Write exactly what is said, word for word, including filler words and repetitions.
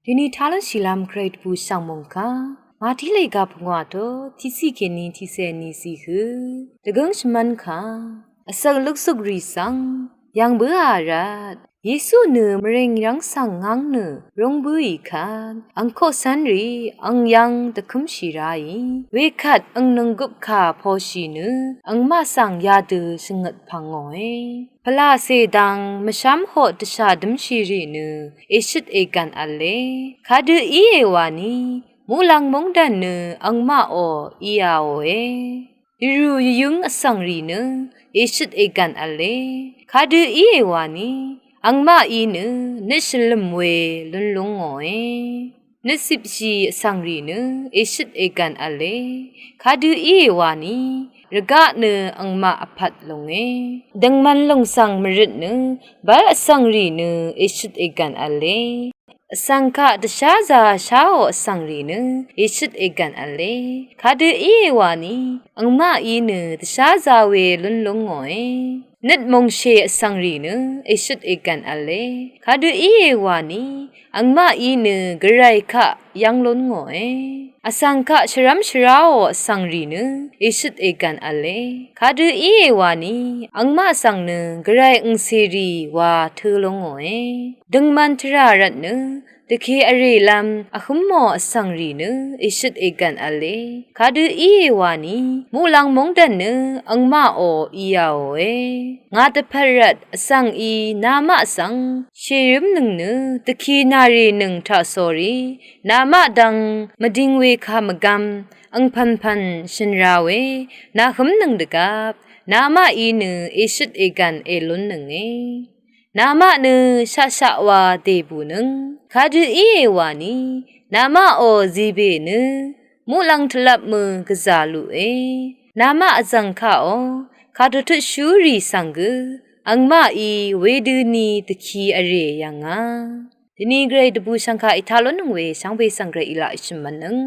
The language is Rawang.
Dini talv́n shìlv́m Gvray dvbù shv̀ng mòngkà Màtí lèga pungwà to tiqciq kèní tiqcèní zìhø dvgǿng shvmv́n kà vsvk luksukrì svng yv̀ng bǿà rvt Yesu nø mvrìng rv́ng svng ngv́ng nø rúng bǿì kvt ang koqcv́nrì ang yv́ng dvkǿmshì ráì. Wekvt ang nònggøp kà poshì nø angmaq svng yadø shvngøt pvngòe. Pvlacè dang mvshv́m hoq dvshà dǿmshìrì nø èshøt ègv̀n v̄le. Kadø íe wani muqlàng móngdàn nø angmaqò íāòe. Dvrù yvyǿng vsvngrì nø èshøt ègv̀n v̄le. Kadø íe wani angmaqí nø nøt shvlø̀m we lún lúngòe. Nøt cipshì vsvngrì nø èshøt ègv̀n v̄le. Kadø íe wani rvgaq nø angmaq vpvt lúnge. Døngman lùng svng mvrøt nø bv́l vsvngrì nø èshøt ègv̀n v̄le. Vsvng kaq dvsházā sháò vsvngrì nø èshøt ègv̀n v̄le. Kadø íe wani angmaqí nø dvsházā we lún lúngòe. Nøt mòngshè vsvngrì nø èshøt ègv̀n v̄le. Kadø íe wani angmaqí nø Gvray kaq yv́ng lúngòe. Vsvng kaq shvrv́m shvráò vsvngrì nø èshøt ègv̀n v̄le. Kadø íe wani angmaq svng nø Gvray angcèrì wa tø̄ lúngòe. Døngman tvrà rvt nø dvkè vrèlv́m vhǿmò vsvngrì nø èshøt ègv̀n v̄le. Kadø íe wani muqlàng móngdàn nø angmaqò íāòe. Ngà dvpvt rvt vsvng í namaq svng shèrǿmnøng nø dvkì nàrènøng taqsórí namaq dvng mvding we kà mvgvm angpv̀npv̀n shø̀n ra we nàhǿmnøng dvgvp namaqí nø èshøt ègv̀n èlúnnønge. Namaq nø shaqshaq wa dèbùnøng. Kadø íe wani namaqò zìbè nø muqlàng tvlvp mø gvzà luqe. Namaq vzv̀ng kaqò kàdvtutshúrì svng gø angmaqí wedøni dvkì vrè yv̀ngà. Dini Gvray dvbù shv̀ngkà ètaq lúnnøng we shvngbe svng Gvray í laq èshø̀m mvtnøng.